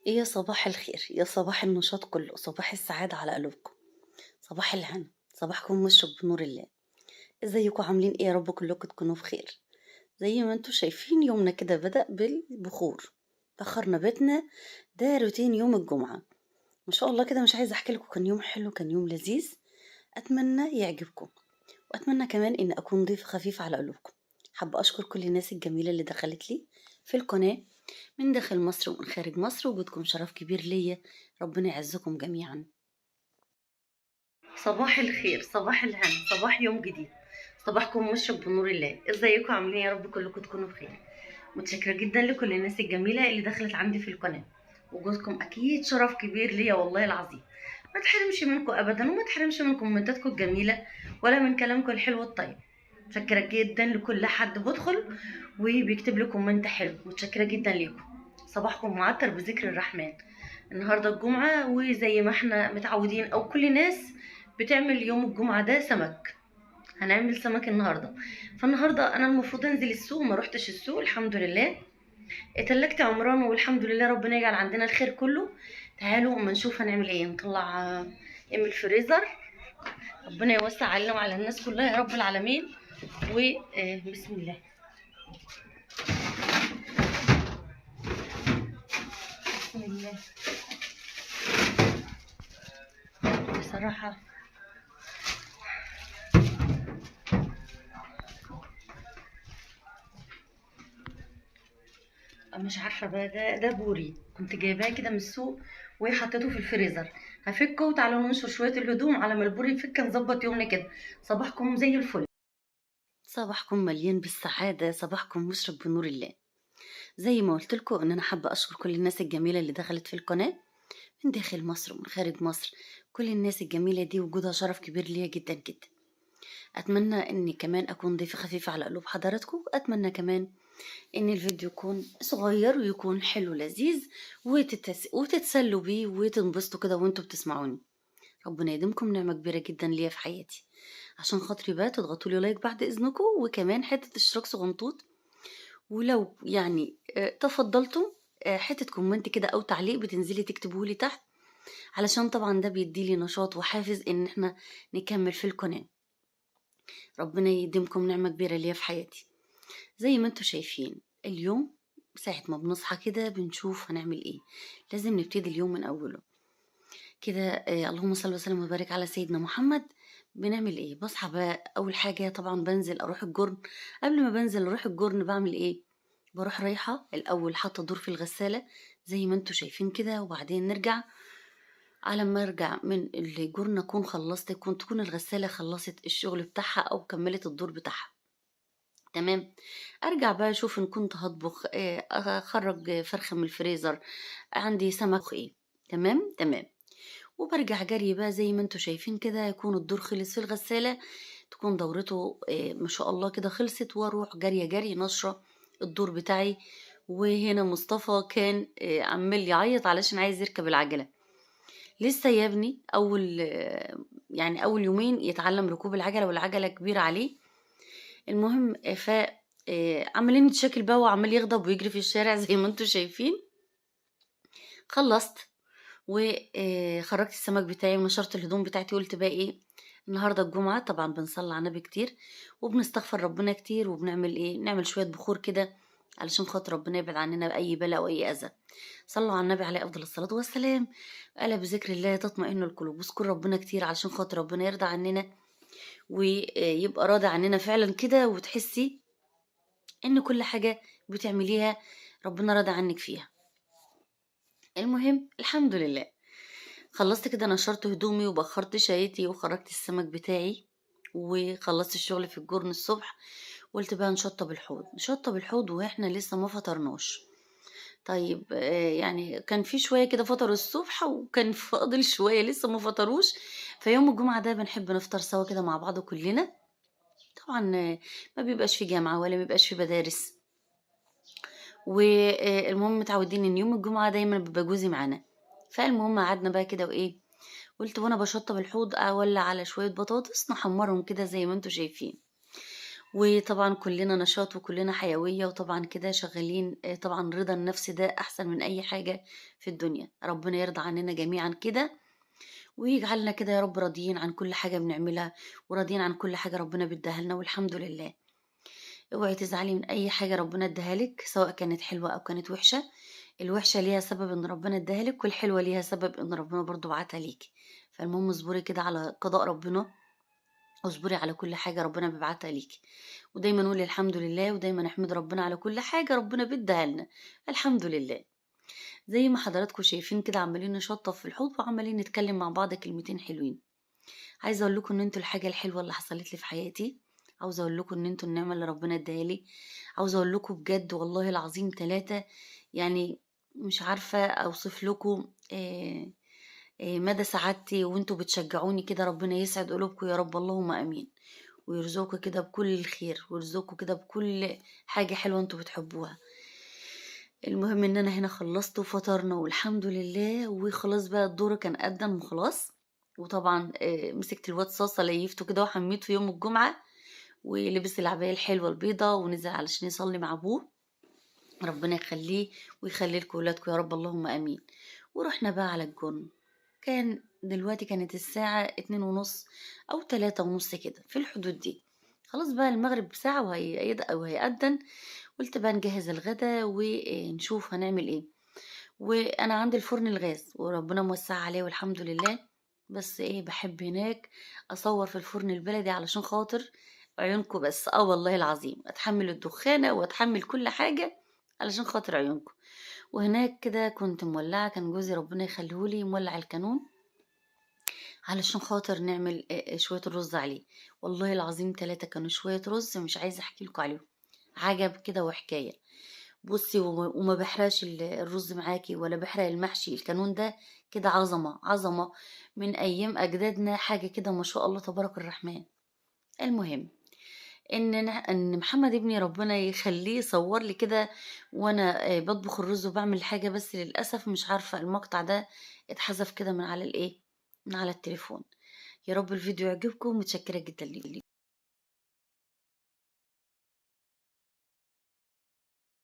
يا صباح الخير، يا صباح النشاط كله، صباح السعادة على قلوبكم، صباح الهنا، صباحكم مشرق بنور الله. ازيكم عاملين ايه؟ يا رب كلكم تكونوا بخير. زي ما انتم شايفين يومنا كده بدأ بالبخور، بخرنا بيتنا، ده روتين يوم الجمعة ما شاء الله كده. مش عايزة احكي لكم، كان يوم حلو، كان يوم لذيذ، اتمنى يعجبكم، واتمنى كمان ان اكون ضيف خفيف على قلوبكم. حابة اشكر كل الناس الجميلة اللي دخلت لي في القناة من داخل مصر ومن خارج مصر، وجودكم شرف كبير ليا، ربنا يعزكم جميعا. صباح الخير، صباح الهنا، صباح يوم جديد، صباحكم مشرق بنور الله. ازيكم عاملين إيه؟ يا رب كلكم تكونوا بخير. متشكرة جدا لكل الناس الجميلة اللي دخلت عندي في القناة، وجودكم اكيد شرف كبير ليا والله العظيم. ما تحرمش منكم ابدا، وما تحرمش من كومنتاتكم الجميلة ولا من كلامكم الحلو الطيب. متشكرة جدا لكل حد بدخل وبيكتب لي comment حلو، متشكرة جدا ليكم. صباحكم معطر بذكر الرحمن. النهارده الجمعة، وزي ما احنا متعودين او كل الناس بتعمل يوم الجمعة ده سمك، هنعمل سمك النهارده. فالنهارده انا المفروض انزل السوق، ما روحتش السوق الحمد لله، اتلكت عمران والحمد لله، ربنا يجعل عندنا الخير كله. تعالوا اما نشوف هنعمل ايه، نطلع ايه من الفريزر، ربنا يوسع علينا وعلى الناس كلها يا رب العالمين. وبسم الله، بسم الله. بصراحة مش عارفة بقى، ده بوري كنت جايباه كده من السوق وحطيته في الفريزر، هفكه وتعالوا ننشر شوية الهدوم على ما البوري يفك، نظبط يومنا كده. صباحكم زي الفل، صباحكم مليان بالسعادة، صباحكم مشرق بنور الله. زي ما قلت لكم ان انا حابة اشكر كل الناس الجميلة اللي دخلت في القناة من داخل مصر ومن خارج مصر، كل الناس الجميلة دي وجودها شرف كبير ليا جدا جدا. اتمنى اني كمان اكون ضيفة خفيفة على قلوب حضراتكم، اتمنى كمان ان الفيديو يكون صغير ويكون حلو لذيذ وتتسلوا بيه وتنبسطوا كده وانتوا بتسمعوني. ربنا يديمكم نعمة كبيرة جدا ليا في حياتي. عشان خاطري بقى تضغطوا لي like بعد اذنكم، وكمان حتة اشتراك صغنطوط، ولو تفضلتم، حتة comment كده او تعليق بتنزلي تكتبوه لي تحت، علشان طبعا ده بيدي لي نشاط وحافز ان احنا نكمل في القناة. ربنا يديمكم نعمة كبيرة ليا في حياتي. زي ما انتوا شايفين اليوم ساعة ما بنصحى كده بنشوف هنعمل ايه، لازم نبتدي اليوم من اوله كده. اللهم صل وسلم وبارك على سيدنا محمد. بنعمل ايه؟ بصحى بقى اول حاجة طبعا بنزل اروح الجرن. قبل ما بنزل اروح الجرن بعمل ايه؟ بروح رايحة الاول حاطة دور في الغسالة زي ما انتوا شايفين كده، وبعدين نرجع. على ما ارجع من الجرن اكون خلصت، تكون الغسالة خلصت الشغل بتاعها او كملت الدور بتاعها. تمام. ارجع بقى اشوف ان كنت هطبخ، اخرج فرخة من الفريزر، عندي سمك ايه. تمام تمام. وبرجع جري بقى زي ما انتوا شايفين كده، يكون الدور خلص في الغسالة، تكون دورته، ما شاء الله كده خلصت، واروح جري جري نشرة الدور بتاعي. وهنا مصطفى كان، عمال يعيط علشان عايز يركب العجلة. لسه يا ابني اول يومين يتعلم ركوب العجلة، والعجلة كبيرة عليه. المهم، عمالين يتشكل بقى وعمال يغضب ويجري في الشارع زي ما انتوا شايفين. خلصت وخرجت السمك بتاعي ونشرت الهدوم بتاعتي، وقلت بقى ايه، النهارده الجمعة طبعا بنصلي على النبي كتير وبنستغفر ربنا كتير، وبنعمل ايه، نعمل شوية بخور كده علشان خاطر ربنا يبعد عننا اي بلاء واي اذى. صلوا على النبي عليه افضل الصلاة والسلام. الا بذكر الله تطمئن القلوب. واذكر ربنا كتير علشان خاطر ربنا يرضى عننا ويبقى راضي عننا فعلا كده، وتحسي ان كل حاجة بتعمليها ربنا راضي عنك فيها. المهم الحمد لله خلصت كده، نشرت هدومي وبخرت شايتي وخرجت السمك بتاعي وخلصت الشغل في الجرن الصبح. قلت بقى نشطب الحوض، نشطب الحوض واحنا لسه ما فطرناش. كان في شوية كده فطروا الصبح، وكان فاضل شوية لسه ما فطروش. فيوم الجمعة ده بنحب نفطر سوا كده مع بعض كلنا. طبعا ما بيبقاش في جامعة ولا بيبقاش في مدارس، والمهم متعودين ان يوم الجمعة دايما بيبقى جوزي معانا. فالمهم قعدنا بقى كده وايه، قلت وانا بشطب الحوض اولع على شوية بطاطس نحمرهم كده زي ما انتوا شايفين. وطبعا كلنا نشاط وكلنا حيوية، وطبعا كده شغالين. طبعا رضا النفس ده احسن من اي حاجة في الدنيا. ربنا يرضى عننا جميعا كده، ويجعلنا كده يا رب راضيين عن كل حاجة بنعملها، وراضيين عن كل حاجة ربنا بيديها لنا، والحمد لله. اوعي تزعلي من اي حاجة ربنا اداها لك، سواء كانت حلوة او كانت وحشة. الوحشة ليها سبب ان ربنا اداها لك، والحلوة ليها سبب ان ربنا برضو بعتها ليكي. فالمهم اصبري كده على قضاء ربنا، اصبري على كل حاجة ربنا بيبعتها ليكي، ودايما قولي الحمد لله، ودايما احمد ربنا على كل حاجة ربنا بيديها لنا، الحمد لله. زي ما حضراتكم شايفين كده عمالين نشطف في الحوض، وعمالين نتكلم مع بعض كلمتين حلوين. عايزه اقول لكم ان انتوا الحاجة الحلوة اللي حصلت لي في حياتي، عاوزه اقول لكم ان انتوا النعمة اللي ربنا اداها لي، عاوزه اقول لكم بجد والله العظيم 3، يعني مش عارفه اوصف لكم مدى سعادتي وانتوا بتشجعوني كده. ربنا يسعد قلوبكم يا رب، اللهم امين، ويرزقكم كده بكل الخير، ويرزقكم كده بكل حاجة حلوة انتوا بتحبوها. المهم ان انا هنا خلصت وفطرنا والحمد لله، وخلاص بقى الدور كان قدم وخلاص. وطبعا مسكت الواد صاصه ليفته كده وحميته يوم الجمعة، ولبس العباية الحلوة البيضة ونزل علشان يصلي مع ابوه. ربنا يخليه ويخلي لكم ولادكم يا رب، اللهم امين. ورحنا بقى على الجرن. كان دلوقتي كانت الساعة 2:30 أو 3:30 كده في الحدود دي. خلاص بقى المغرب ساعة وهيأذن. قلت بقى نجهز الغدا ونشوف هنعمل ايه. وانا عندي الفرن الغاز وربنا موسع عليه والحمد لله، بس ايه بحب هناك اصور في الفرن البلدي علشان خاطر عيونكم بس. والله العظيم اتحمل الدخانة واتحمل كل حاجة علشان خاطر عيونكم. وهناك كده كنت مولعة، كان جوزي ربنا يخليهولي مولع الكانون علشان خاطر نعمل شوية الرز عليه. والله العظيم 3 كانوا شوية رز مش عايزة احكي لكم عليهم، عجب كده وحكاية. بصي وما بحرقش الرز معاكي ولا بحرق المحشي. الكانون ده كده عظمة عظمة من ايام اجدادنا، حاجة كده ما شاء الله تبارك الرحمن. المهم ان محمد ابني ربنا يخليه صور لي كده وانا بطبخ الرز وبعمل حاجة، بس للاسف مش عارفة المقطع ده اتحذف كده من على الايه، من على التليفون. يا رب الفيديو يعجبكم، متشكرة جدا ليكم.